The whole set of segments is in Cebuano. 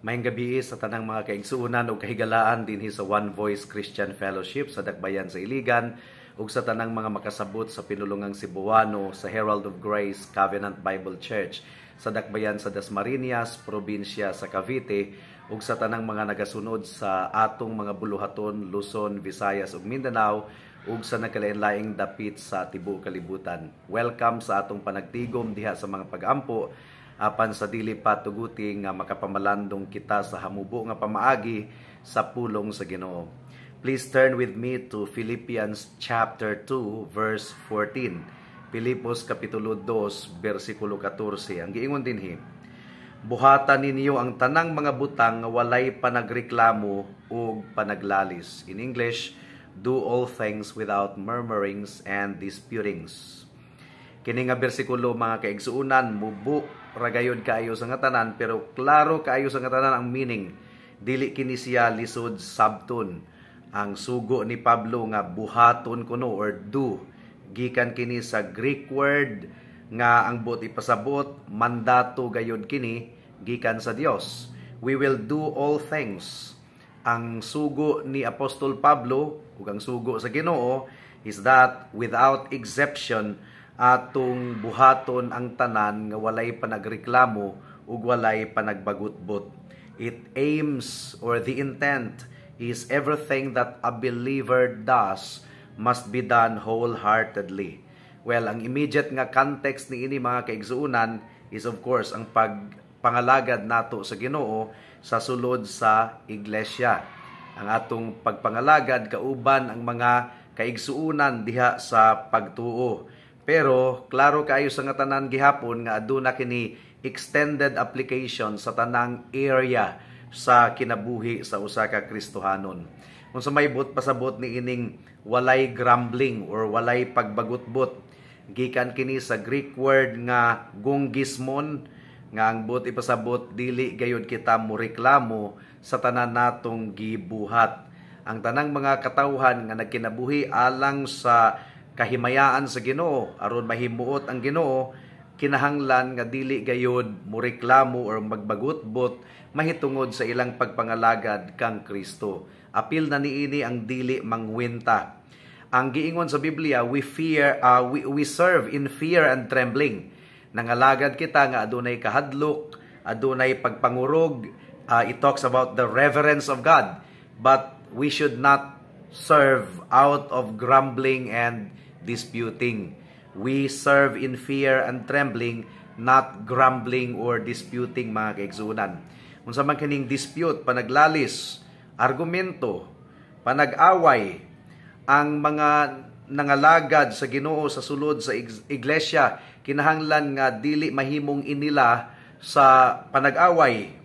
Maayong gabii sa tanang mga kaigsuonan ug kahigalaan dinhi sa One Voice Christian Fellowship sa Dakbayan sa Iligan ug sa tanang mga makasabot sa pinulungang Cebuano sa Herald of Grace Covenant Bible Church sa Dakbayan sa Dasmariñas, probinsya sa Cavite, ug sa tanang mga nagasunod sa atong mga buluhaton, Luzon, Visayas ug Mindanao, ug sa nagkalain-laing dapit sa tibuok kalibutan. Welcome sa atong panagtigom diha sa mga pag-ampo apan sa dili pa tuguti nga makapamalandong kita sa hamubo nga pamaagi sa pulong sa Ginoo. Please turn with me to Philippians chapter 2 verse 14. Pilipos kapitulo 2 bersikulo 14. Ang giingon dinhi, "Buhata ninyo ang tanang mga butang nga walay panagreklamo ug panaglalis." In English, "Do all things without murmurings and disputings." Kini nga bersikulo, mga kaigsuonan, mubo ra gayod kaayo sa nga tanan, pero klaro kaayo sa nga tanan ang meaning. Dili kini siya lisod sabton. Ang sugo ni Pablo nga buhaton kuno or do, gikan kini sa Greek word nga ang buot ipasabot, mandato gayod kini gikan sa Dios. We will do all things. Ang sugo ni Apostol Pablo ug ang sugo sa Ginoo is that without exception atong buhaton ang tanan nga walay panagreklamo ug walay panagbagutbot. It aims, or the intent is, everything that a believer does must be done wholeheartedly. Well, ang immediate nga context ni ini, mga kaigsuonan, is of course ang pagpangalagad nato sa Ginoo sa sulod sa iglesia. Ang atong pagpangalagad kauban ang mga kaigsuonan diha sa pagtuo. Pero klaro kaayo sa nga tanan gihapon nga aduna kini extended application sa tanang area sa kinabuhi sa usa ka Kristohanon. Unsa may buot pasabot ni ining walay grumbling or walay pagbagutbot? Gikan kini sa Greek word nga gongismon, nga ang buot ipasabot, dili gayud kita moreklamo sa tanan natong gibuhat. Ang tanang mga katawhan nga nagkinabuhi alang sa kahimayaan sa Ginoo, aron mahimuot ang Ginoo, kinahanglan nga dili gayud moreklamo or magbagutbot mahitungod sa ilang pagpangalagad kang Kristo. Apil na niini ang dili mangwenta. Ang giingon sa Biblia, we serve in fear and trembling. Nangalagad kita nga adunay kahadlok, adunay pagpangurog. It talks about the reverence of God. But we should not serve out of grumbling and disputing. We serve in fear and trembling, not grumbling or disputing, mga kaigsuonan. Unsa man kining dispute? Panaglalis, argumento, panag-away. Ang mga nangalagad sa Ginoo sa sulod sa iglesia kinahanglan nga dili mahimong inila sa panag-away,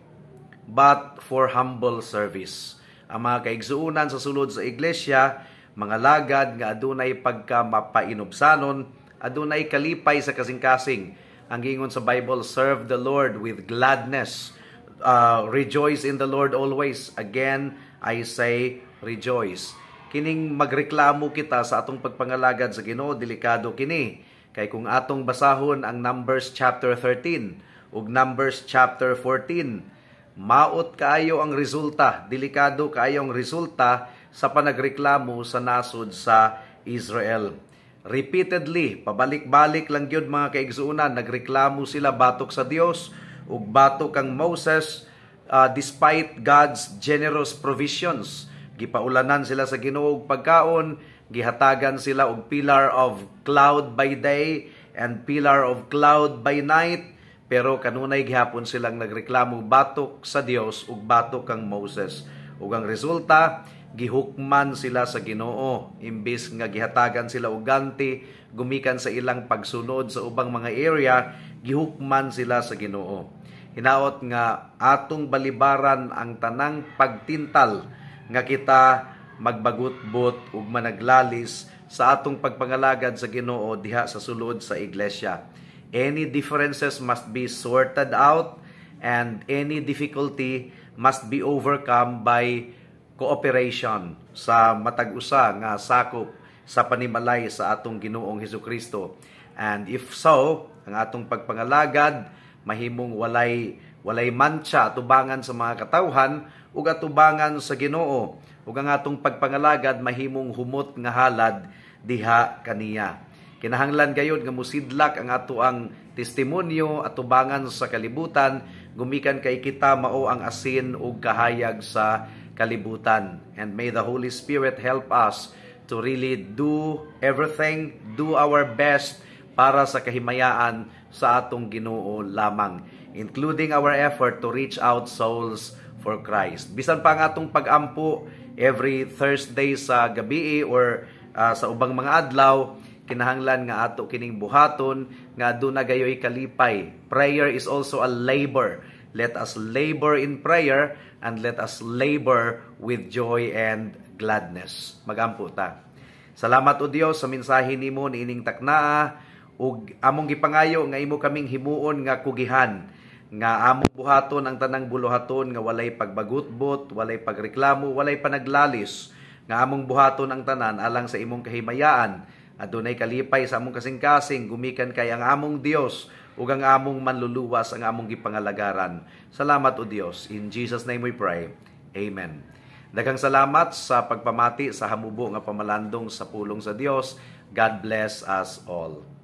but for humble service. Ang mga kaigsuonan sa sulod sa iglesia, mangalagad nga adunay pagka mapainubsanon, adunay kalipay sa kasing-kasing. Ang giingon sa Bible, "Serve the Lord with gladness. Rejoice in the Lord always. Again, I say, rejoice." Kining magreklamo kita sa atong pagpangalagad sa Ginoo, delikado kini. Kay kung atong basahon ang Numbers chapter 13 ug Numbers chapter 14, maot kaayo ang resulta, delikado kaayo ang resulta sa panagreklamo sa nasod sa Israel. Repeatedly, pabalik-balik lang gyud, mga kaigsuonan, nagreklamo sila batok sa Dios ug batok kang Moses, despite God's generous provisions. Gipaulanan sila sa Ginoo og pagkaon, gihatagan sila og pillar of cloud by day and pillar of cloud by night, pero kanunay gihapon silang nagreklamo batok sa Dios ug batok kang Moses. Ug ang resulta, gihukman sila sa Ginoo imbis nga gihatagan sila og ganti gumikan sa ilang pagsunod sa ubang mga area, gihukman sila sa Ginoo. Hinaot nga atong balibaran ang tanang pagtintal nga kita magbagutbot ug managlalis sa atong pagpangalagad sa Ginoo diha sa sulod sa iglesia. Any differences must be sorted out and any difficulty must be overcome by cooperation sa matag usa nga sakop sa panimalay sa atong Ginoong Hesukristo. And if so, ang atong pagpangalagad mahimong walay Walay mantsa atubangan sa mga katawhan ug atubangan sa Ginoo, ug ang atong pagpangalagad mahimong humot nga halad diha kaniya. Kinahanglan gayud nga musidlak ang atoang testimonyo atubangan sa kalibutan, gumikan kay kita mao ang asin ug kahayag sa kalibutan. And may the Holy Spirit help us to really do everything, do our best para sa kahimayaan sa atong Ginoo lamang, including our effort to reach out souls for Christ. Bisan pa ang atong pag-ampo every Thursday sa gabi or sa ubang mga adlaw, kinahanglan nga ato kining buhaton nga aduna gayoy kalipay. Prayer is also a labor. Let us labor in prayer and let us labor with joy and gladness. Magampo ta. Salamat, O Dios, sa mensahe nimo niining taknaa, ug among gipangayo nga imo kaming himuon nga kugihan nga among buhaton ang tanang buluhaton nga walay pagbagutbot, walay pagreklamo, walay panaglalis, nga among buhaton ang tanan alang sa imong kahimayaan. Adunay kalipay sa among kasing-kasing gumikan kay ang among Dios ug ang among manluluwas ang among gipangalagaran. Salamat, O Dios. In Jesus' name we pray. Amen. Daghang salamat sa pagpamati sa hamubo nga pamalandong sa pulong sa Dios. God bless us all.